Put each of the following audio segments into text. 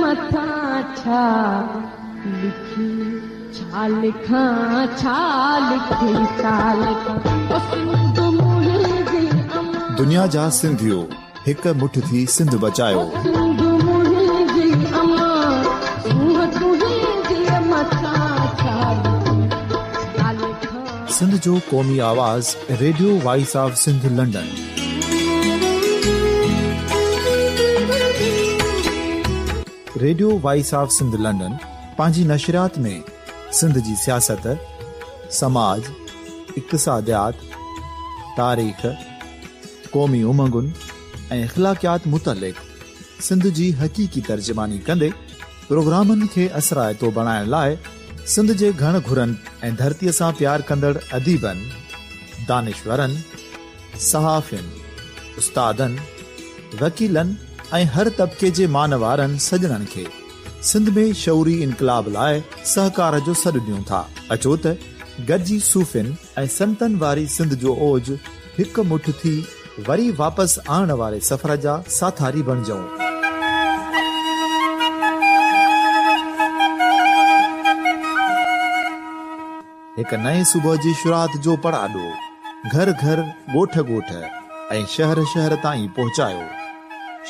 مٿان ڇا لکي ڇا لکان ڇا لکي ڇا لکان او سنڌ منهنجي امان. دنيا جا سنڌيو هڪ مٺ ٿي سنڌ بچايو. او سنڌ منهنجي امان سونهن تنهنجي مٿان ڇا لکي ڇا لکان. سنڌ جو قومي آواز radio voice of Sindh London. Radio voice of Sindh London پنهنجي نشريات ۾ سنڌ جي سياست، سماج، اقتصاديات، تاريخ، قومي امنگن ۽ اخلاقيات متعلق سنڌ جي حقيقي ترجماني ڪندي پروگرامن کي اثرائتو بڻائڻ لاء سنڌ جي گهڻ گهرن ۽ ڌرتيء سان پيار ڪندڙ اديبن، دانشورن، صحافين، استادن، وڪيلن ۽ هر طبقي جي مان وارن سڄڻن کي سنڌ ۾ شعوري انقلاب لاء سهڪار جو سڏ ڏيون ٿا. اچو ته گڏجي صوفين ۽ سنتن واري سنڌ جو اوج هڪ مٺ ٿي وري واپس آڻڻ واري سفر جا ساٿاري بڻجون. هڪ نئين صبح جي شروعات جو پڙاڏو گهر گهر، ڳوٺ ڳوٺ ۽ شهر شهر تائين پهچايو.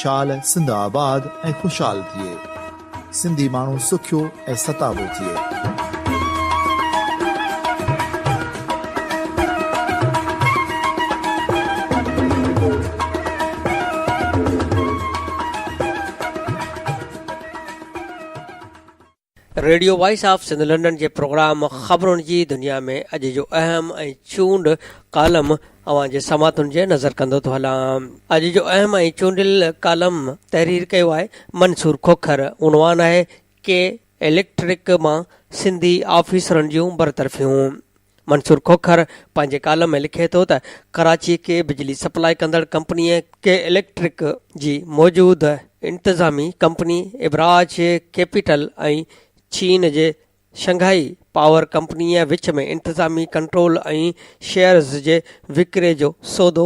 شال سنڌ آباد ۽ خوشحال ٿئي. سنڌي ماڻهو سکيو ۽ ستابو ٿئي. Radio voice of Sindh London جي پروگرام خبرن جي دنيا ۾ اڄ جو اهم ۽ چونڊ ڪالم اوهان جي سماعتن جي نظر ڪندو ٿو هلان. اڄ جو اهم ۽ چونڊيل ڪالم تحرير ڪيو آهي منصور کوکر عنوان آهي ڪي اليڪٽرڪ مان سنڌي آفيسرن جون برطرفيون. منصور کوکر پنهنجي ڪالم ۾ لکي ٿو ته ڪراچي کي بجلي سپلاء ڪندڙ ڪمپنيء ڪي اليڪٽرڪ جي موجوده انتظامي ڪمپني ابراج ڪيپيٽل ۽ چين جي شنگهائي پاور ڪمپنيء وچ ۾ انتظامي ڪنٽرول ۽ شيئرز جي وڪري جو سودو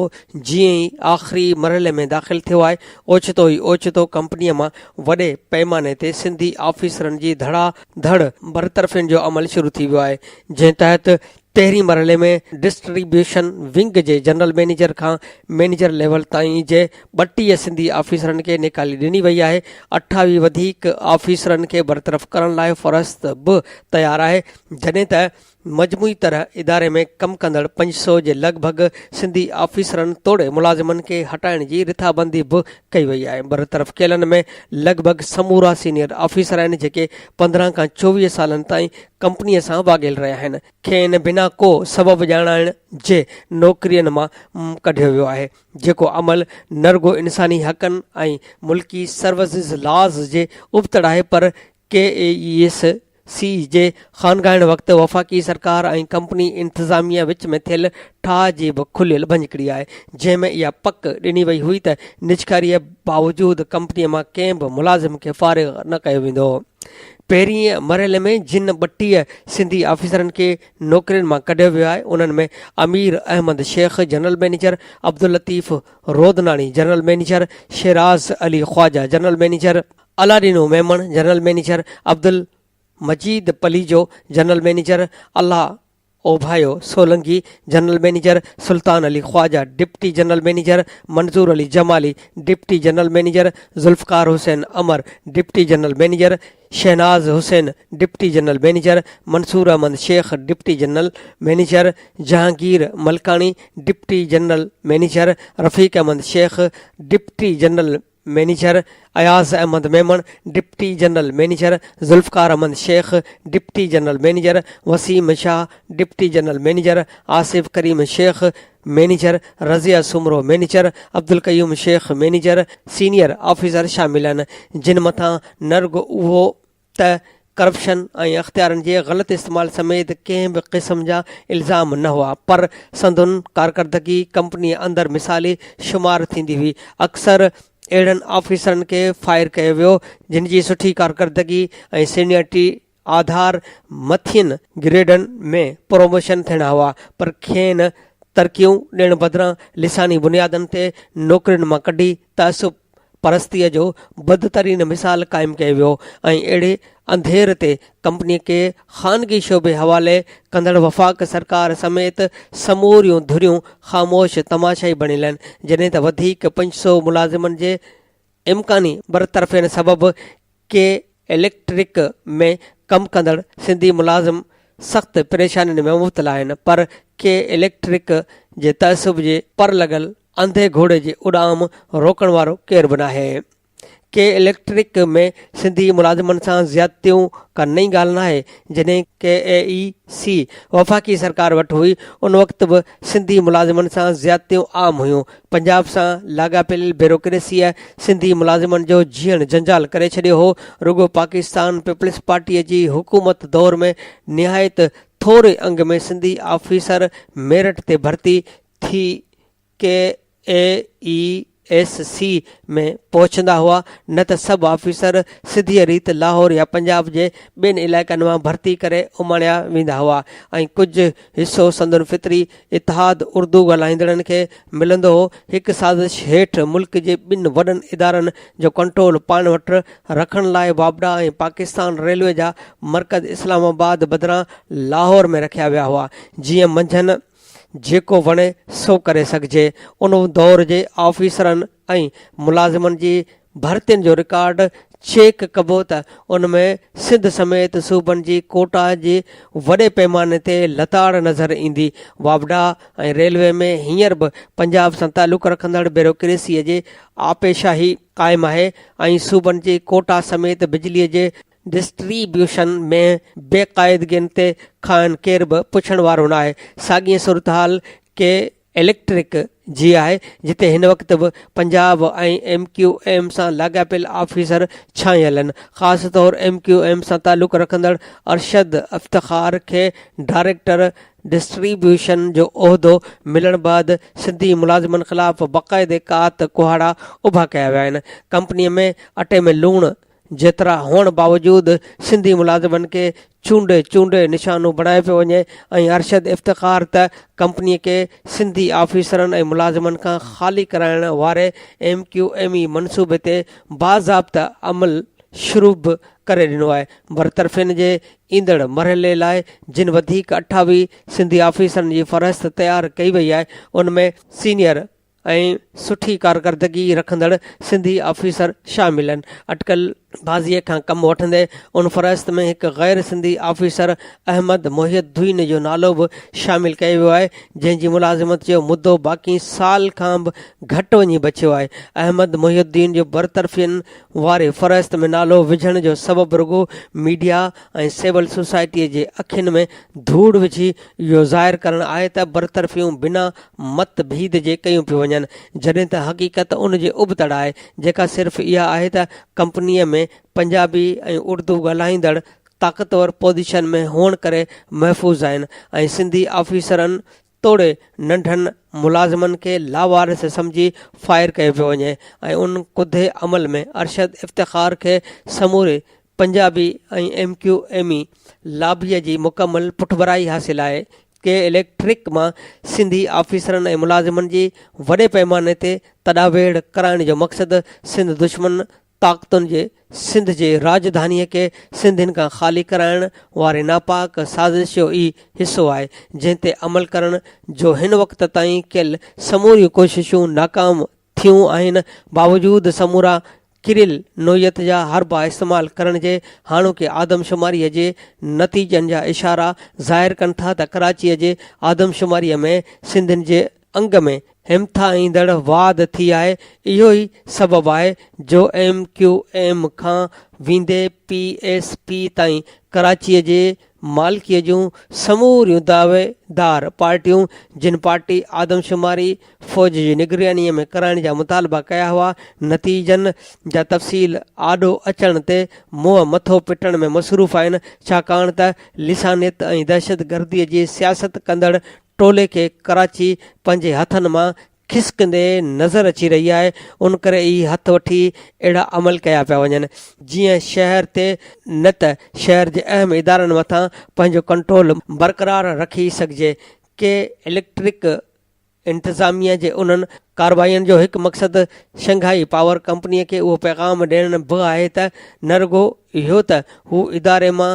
جيئن ئي آخري مرحلي ۾ داخل ٿيو آهي اوچتو ئي اوچتو ڪمپنيء مان وڏي پئماني تي سنڌي آفيسرن جي ڌڙا ڌڙ برطرفين جو عمل شروع ٿي ويو آهي جنهن تحت پهرين مرحلي ۾ ڊسٽريبيوشن ونگ جي جنرل مئنيجر کان مئنيجر ليول تائين جي 32 سنڌي آفيسرن کي نيڪالي ڏني وئي آهي، 28 وڌيڪ آفيسرن کي برطرف ڪرڻ لاء فهرست به تيار آهي، جڏهن ته مجموعي طرح اداري ۾ ڪم ڪندڙ 500 جي لڳ ڀڳ سنڌي آفيسرن توڙي ملازمن کي هٽائڻ جي رٿابندي به ڪئي وئي آهي. برطرف ڪيلن ۾ لڳ ڀڳ سمورا سينيئر آفيسر آهن جيڪي 15 کان 24 سالن تائين ڪمپنيء سان واڳيل رهيا آهن. کين بنا ڪو سبب ڄاڻائڻ جي نوڪرين مان ڪڍيو ويو آهي جيڪو عمل نه رڳو انساني حقن ۽ ملڪي سروسز لاز جي ابتڙ آهي پر ڪي اي ايس سي جي خانگائڻ وقت وفاقي سرڪار ۽ ڪمپني انتظاميه وچ ۾ ٿيل ٺاهه جي به کليل ڀڃڪڙي آهي، جنهن ۾ اها پڪ ڏني وئي هئي ته نجڪاريء باوجود ڪمپنيء مان ڪنهن به ملازم کي فارغ نه ڪيو ويندو. پهرئين مرحلي ۾ جن 32 سنڌي آفيسرن کي نوڪرين مان ڪڍيو ويو آهي، انهن ۾ Amir Ahmed Shaikh, general manager, Abdul Latif Rodnani, general manager, Shiraz Ali Khawaja, general manager, Allahadino Memon, general manager, Abdul Majeed Palijo, general manager, Allah Obhayo Solangi, general manager, Sultan Ali Khawaja, deputy general manager, Manzoor Ali Jamali, deputy general manager, Zulfiqar Hussain Amar, deputy general manager, Shahnaz Hussain, deputy general manager, Mansoor Ahmed Shaikh, deputy general manager, Jahangir Malkani, deputy general manager, Rafiq Ahmed Shaikh, deputy general manager, Ayaz Ahmed Memon, deputy general manager, Zulfiqar Ahmed Shaikh, deputy general manager, Waseem Shah, deputy general manager, Asif Karim Shaikh, manager, Razia Soomro, manager, Abdul Qayyum Shaikh, manager, senior officer شامل آهن، جن مٿان نه رڳو اهو ته corruption ۽ اختيارن جي غلط استعمال سميت ڪنهن به قسم جا الزام نه هئا پر سندن ڪارڪردگي ڪمپنيء اندر مثالي شمار ٿيندي هئي. اڪثر اهڙن آفيسرن کي فائر ڪيو ويو جن جي سٺي ڪارڪردگي ۽ سينيئرٽي آڌار مٿين گريڊن ۾ پروموشن ٿيڻا هئا پر کين ترقيون ڏيڻ بدران لساني بنيادن تي نوڪرين مان ڪڍي تعصب پرستيء جو بدترين مثال قائم ڪيو ويو ۽ اهڙي انڌير تي ڪمپنيء کي خانگي شعبي حوالي ڪندڙ وفاق سرڪار سميت سموريون ڌريون خاموش تماشائي بڻيل آهن، جڏهن ته وڌيڪ 500 ملازمن جي امڪاني برطرفين سبب ڪي اليڪٽرڪ ۾ ڪم ڪندڙ سنڌي ملازم سخت پريشانين ۾ مبتلا آهن پر ڪي اليڪٽرڪ جي تعصب جي پر لڳل انڌي گهوڙي جي اڏام روڪڻ وارو ڪير به ناهي. ڪي اليڪٽرڪ ۾ سنڌي ملازمن سان زيادتيون ڪا نئين ڳالهه ناهي، جڏهن ڪي اي اي سي وفاقي سرڪار وٽ هئي ان وقت به سنڌي ملازمن سان زيادتيون عام هيون، پنجاب سان لاڳاپيل بيروڪريسيء سنڌي ملازمن جو جيئڻ جنجال ڪري ڇڏيو هو، رڳو پاڪستان پيپلز پارٽيء جي حڪومت دور ۾ نهايت ٿوري انگ ۾ سنڌي آفيسر ميرٽ تي ڀرتي ٿي ڪي اي اي ايس سي ۾ پهچندا هئا نه ته سڀ آفيسر سڌيء ريت لاهور يا پنجاب جي ٻين علائقن مان ڀرتي ڪري اماڻيا ويندا هئا ۽ ڪجهه حصو سندن فطري اتحاد اردو ڳالهائيندڙن کي ملندو هو. هڪ سازش هيٺ ملڪ جي ٻن وڏن ادارن جو ڪنٽرول پاڻ وٽ رکڻ لاء واپڊا ۽ پاڪستان ريلوي جا مرڪز اسلام آباد بدران لاهور ۾ رکيا ويا هئا جيئن منجهن جيڪو وڻي سو ڪري سگهجي. ان دور جي آفيسرن ۽ ملازمن جي ڀرتين جو رڪارڊ چيڪ ڪبو ته ان ۾ سنڌ سميت صوبن جي ڪوٽا جي وڏي پيماني تي لتاڙ نظر ايندي. واپڊا ۽ ريلوي ۾ هينئر به پنجاب سان تعلق رکندڙ بيروڪريسيء جي آپيشاهي قائم آهي ۽ صوبن جي ڪوٽا سميت بجليء جي ڊسٽري بيوشن ۾ بي قاعدگين تي کانئن ڪير به پڇڻ وارو ناهي. ساڳي صورتحال ڪي اليڪٽرڪ جي آهي جتي هن وقت به پنجاب ۽ ايم ڪيو ايم سان لاڳاپيل آفيسر ڇانيل آهن. خاص طور ايم ڪيو ايم سان تعلق رکندڙ ارشد افتخار کي ڊائريڪٽر ڊسٽري بيوشن جو عهدو ملڻ بعد سنڌي ملازمن خلاف باقاعدي ڪات ڪهاڙا اڀا ڪيا ويا آهن. ڪمپني ۾ اٽي ۾ لوڻ جيترا هئڻ باوجود سنڌي ملازمن کي چونڊي چونڊي نشانو بڻايو پيو وڃي ۽ ارشد افتخار ته ڪمپني کي سنڌي آفيسرن ۽ ملازمن کان خالي ڪرائڻ واري ايم ڪيو ايم اي منصوبي تي باضابطه عمل شروع به ڪري ڏنو آهي. برطرفين جي ايندڙ مرحلي لاء جن وڌيڪ 28 سنڌي آفيسرن جي فهرست تيار ڪئي وئي آهي ان ۾ سينيئر ۽ سٺي ڪارڪردگي رکندڙ سنڌي آفيسر شامل آهن. اٽڪل بازيء کان ڪم وٺندي ان فهرست ۾ هڪ غير سنڌي آفيسر احمد محي الدين جو نالو به شامل ڪيو ويو آهي، جنهن جي ملازمت جو مدو باقي سال کان به گهٽ وڃي بچيو آهي. احمد محي الدين جو برطرفين واري فهرست ۾ نالو وجهڻ جو سبب رڳو ميڊيا ۽ سول سوسائٽيء جي اکين ۾ ڌوڙ وجهي اهو ظاهر ڪرڻ آهي ته برطرفيون بنا مت ڀيد جي ڪيون پيون وڃن، جڏهن ته حقيقت ان جي ابتڙ آهي، جيڪا صرف اها آهي ته ڪمپنيء ۾ پنجابي ۽ اردو ڳالهائيندڙ طاقتور پوزيشن ۾ هئڻ ڪري محفوظ آهن ۽ سنڌي آفيسرن توڙي ننڍن ملازمن کي لاوارث سمجهي فائر ڪيو پيو وڃي ۽ ان ڪڌي عمل ۾ ارشد افتخار کي سموري پنجابي ۽ ايم ڪيو ايمي لابيء جي مڪمل پٺڀرائي حاصل آهي. ڪي اليڪٽرڪ مان سنڌي آفيسرن ۽ ملازمن جي وڏي پئماني تي تڏا ويڙهه ڪرائڻ جو مقصد سنڌ دشمن طاقتن جي سنڌ جي راڄڌانيء کي سنڌين کان خالي ڪرائڻ واري ناپاڪ سازش جو ئي حصو آهي، جنهن تي عمل ڪرڻ جو هن وقت تائين ڪيل سموريون ڪوششون ناڪام ٿيون آهن، باوجود سمورا ڪريل نوعيت جا حربا استعمال ڪرڻ جي هاڻوڪي آدمشماريء جي نتيجن جا اشارا ظاهر ڪن ٿا ته ڪراچيء جي آدمشماريء ۾ سنڌين جي انگ ۾ همٿائيندڙ واڌ ٿي آهي، اهو ئي سبب آهي جو ايم ڪيو ايم کان ويندي پي ايس پي تائين ڪراچيء جي مالڪيء جون سموريون دعويدار پارٽيون، جن پارٽي آدمشماري فوج جي نگرانيء ۾ ڪرائڻ جا مطالبا ڪيا هئا، نتيجن جا تفصيل آڏو اچڻ تي منهن مٿو پٽڻ ۾ مصروف آهن، ڇاڪاڻ ته لسانيت ۽ دهشتگرديء جي سياست ڪندڙ ٽولي کي ڪراچي پنهنجي هٿن مان کسڪندي نظر اچي رهي آهي، ان ڪري ئي هٿ وٺي اهڙا عمل ڪيا پيا وڃن، جيئن شهر تي نه ته شهر جي اهم ادارن مٿان پنهنجو ڪنٽرول برقرار رکي سگهجي. ڪي اليڪٽرڪ انتظاميه جي انهن ڪارروائين جو هڪ مقصد شنگهائي پاور ڪمپنيء کي اهو پيغام ڏيڻ به آهي ته نه رڳو اهو ته هو اداري مان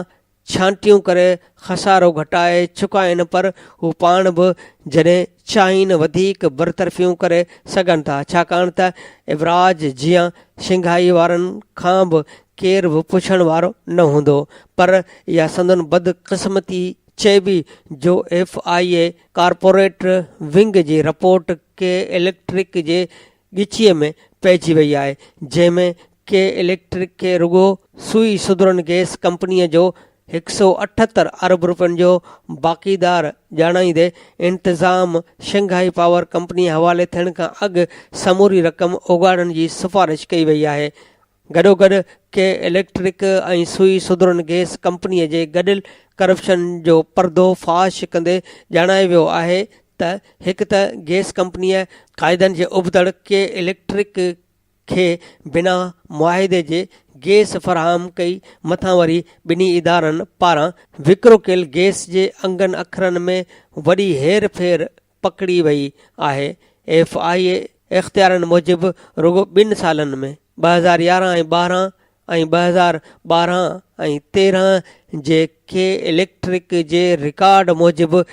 ڇانٽيون ڪري خسارو گهٽائي چڪا آهن پر هو پاڻ به جڏهن چاهين وڌيڪ برطرفيون ڪري سگهن ٿا ڇاڪاڻ ته ابراج جيان شنگهائي وارن کان به ڪير به پڇڻ وارو نه هوندو پر اها سندن بدقسمتي چئبي جو F I A corporate wing جي رپورٽ ڪي اليڪٽرڪ جي ڳچيء ۾ پئجي وئي آهي، جنهن ۾ ڪي اليڪٽرڪ کي رڳو سوئي سدرن گئس ڪمپنيء جو 178 ارب رپين جو باقيدار ڄاڻائيندي انتظام شنگهائي پاور ڪمپنيء حوالي ٿيڻ کان اڳ سموري رقم اوڳاڙڻ جي سفارش ڪئي وئي آهي. گڏوگڏ ڪي اليڪٽرڪ ۽ سوئي سدرن گئس ڪمپنيء جي گڏيل ڪرپشن جو پردو فاش ڪندي ڄاڻايو ويو آهي ته هڪ ته گئس ڪمپنيء قاعدن جي ابتڙ ڪي اليڪٽرڪ کي بنا معاهدي جي گئس فراهم ڪئي مٿان وري ٻنهي ادارن پاران وڪرو ڪيل گئس جي انگن اکرن ۾ وڏي هير ڦير پڪڙي وئي آهي. ايف I اي اختيارن موجب رڳو ٻن سالن ۾ 2011 ۽ 12 ۽ 2012 ۽ 13 جي ڪي اليڪٽرڪ جي رڪارڊ موجب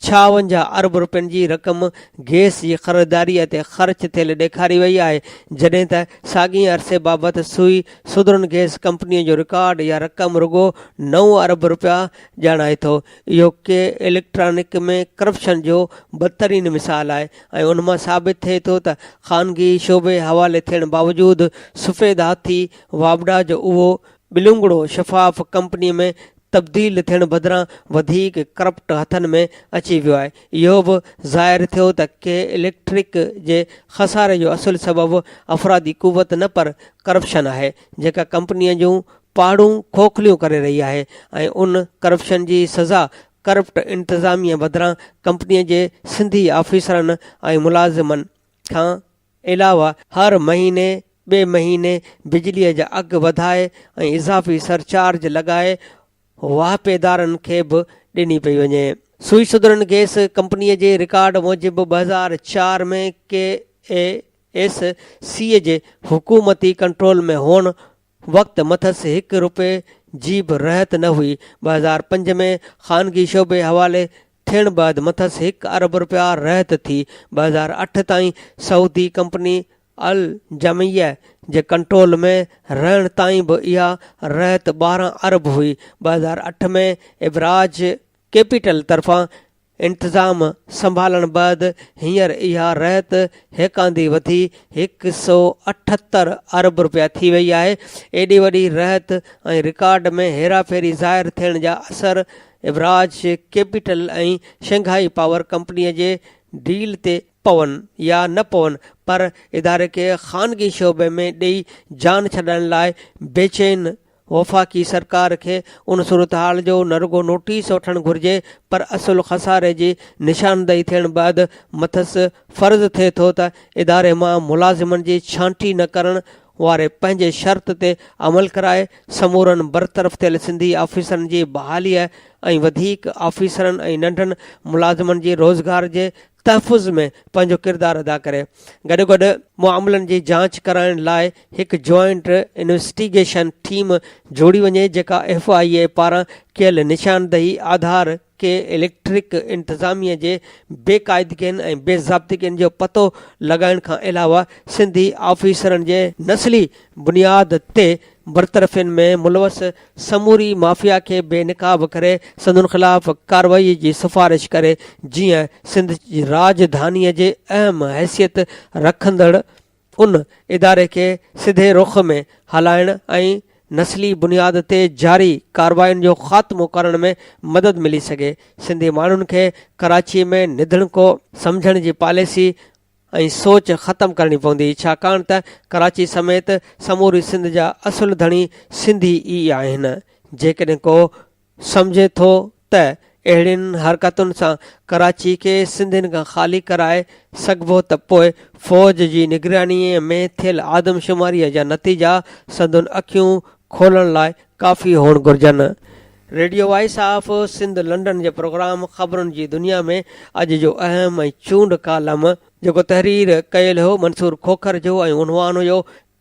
56 ارب رپين جي رقم گئس جي خريداريء تي خرچ ٿيل ڏيکاري وئي آهي، جڏهن ته ساڳئي عرصي بابت سوئي سدرن گئس ڪمپنيء جو رڪارڊ يا رقم رڳو نو ارب رپيا ڄاڻائي ٿو. اهو ڪي اليڪٽرانڪ ۾ ڪرپشن جو بدترين مثال آهي ۽ ان مان ثابت ٿئي ٿو ته خانگي شعبي حوالي ٿيڻ باوجود سفيد هاٿي واپڊا جو اهو ٻلونگڙو شفاف ڪمپنيء ۾ تبديل ٿيڻ بدران وڌيڪ ڪرپٽ هٿن ۾ اچي ويو آهي. اهو به ظاهر ٿيو ته ڪي اليڪٽرڪ جي خساري جو اصل سبب افرادي قوت نه پر ڪرپشن آهي جيڪا ڪمپنيء جون پاڙون کوکليون ڪري رهي آهي ۽ ان ڪرپشن جي سزا ڪرپٽ انتظاميه بدران ڪمپنيء جي سنڌي آفيسرن ۽ ملازمن کان علاوه هر مهيني ٻئي مهيني بجليء جا اگهه وڌائي ۽ اضافي سرچارج لڳائي واهپيدارن کي به ڏني پئي وڃي. سوئي سدرن گئس ڪمپنيء جي رڪارڊ موجب 2004 ۾ ڪي اي ايس سي جي حڪومتي ڪنٽرول ۾ هئڻ وقت مٿس هڪ رپئي جي به رهت نه هئي. 2005 ۾ خانگي شعبي حوالي ٿيڻ بعد مٿس هڪ ارب رپيا رهت ٿي. 2008 تائين سعودي ڪمپني الجمعيه جي ڪنٽرول ۾ رهڻ تائين به اها رهت 12 ارب هئي. 2008 ۾ ابراج ڪيپيٽل طرفان انتظام سنڀالڻ بعد هينئر اها رهت هيڪاندي وڌي 178 ارب رپيا ٿي وئي آهي. ايڏي وڏي رهت ۽ رڪارڊ ۾ هيراڦيري ظاهر ٿيڻ جا اثر ابراج ڪيپيٽل ۽ شنگهائي پاور ڪمپنيء جي ڊيل تي پون يا نه پون پر اداري کي خانگي شعبي ۾ ڏئي جان ڇڏائڻ لاء بيچين وفاقي سرڪار کي ان صورتحال جو نه رڳو نوٽيس وٺڻ گهرجي پر اصل خساري جي نشاندهي ٿيڻ بعد مٿس فرض ٿئي ٿو ته اداري مان ملازمن جي ڇانٽي نه ڪرڻ واري پنهنجي شرط تي عمل ڪرائي سمورن برطرف ٿيل سنڌي آفيسرن جي بحاليء ۽ وڌيڪ آفيسرن ۽ ننڍن ملازمن جي روزگار جي تحفظ ۾ پنهنجو ڪردار ادا ڪري. گڏوگڏ معاملن جي جاچ ڪرائڻ لاء هڪ جوائنٽ انويسٽيگيشن ٽيم جوڙي وڃي جيڪا ايف I اي پاران ڪيل نشاندهي آڌار ڪي اليڪٽرڪ انتظاميه جي بي قاعدگين ۽ بي ضابطگين جو پتو لڳائڻ کان علاوه سنڌي آفيسرن جي نسلي بنياد تي برطرفين ۾ ملوث سموري مافيا کي بي نقاب ڪري سندن خلاف ڪارروائي جي سفارش ڪري جيئن سنڌ جي راڄڌانيء جي اهم حيثيت رکندڙ ان اداري کي سڌي رخ ۾ هلائڻ ۽ نسلي بنياد تي جاري ڪارروائين جو خاتمو ڪرڻ ۾ مدد ملي سگهي. سنڌي ماڻهن کي ڪراچي ۾ نڌڻڪو سمجهڻ جي پاليسي ۽ سوچ ختم ڪرڻي پوندي ڇاڪاڻ ته ڪراچي سميت سموري سنڌ جا اصل ڌڻي سنڌي ئي آهن جيڪڏهن ڪو سمجهي ٿو ته اهڙين حرڪتن سان ڪراچي کي سنڌين کان خالي ڪرائي سگهبو ته پوء فوج جي نگراني ۾ ٿيل آدمشماري جا نتيجا سندن اکيون کولڻ لاء ڪافي هئڻ گهرجن. Radio voice of Sindh London جي پروگرام خبرن جي دنيا ۾ اڄ جو اهم ۽ چونڊ ڪالم جيڪو تحرير ڪيل هو منصور کوکر جو ۽ عنوان هيو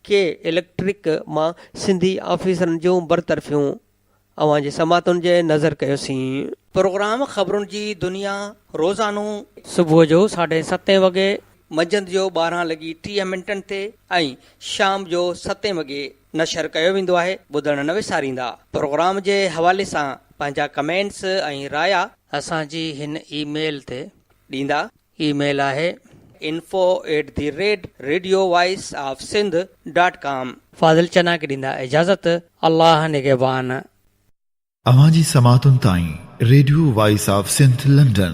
ڪي اليڪٽرڪ مان سنڌي آفيسرن جون برطرفيون اوهان جي سماعتن جي نظر ڪيوسين. پروگرام خبرن جي دنيا روزانو. صبح جو ساڍي ستين وڳي، منجهند جو 12 لڳي 30 منٽن تي ۽ شام جو ستين وڳي نشر ڪيو ويندو آهي ٻڌڻ نه وساريندا. پروگرام جي حوالي سان پنهنجا ڪمينٽس ۽ رايا. اسان جي هن اي ميل تي ڏيندا. اي ميل آهي. Info at the rate radio voice of Sindh dot com. Fazil Channa کي ڏيندا اجازت الله نگهبان. اوهان جي سماعتن تائين radio voice of Sindh London.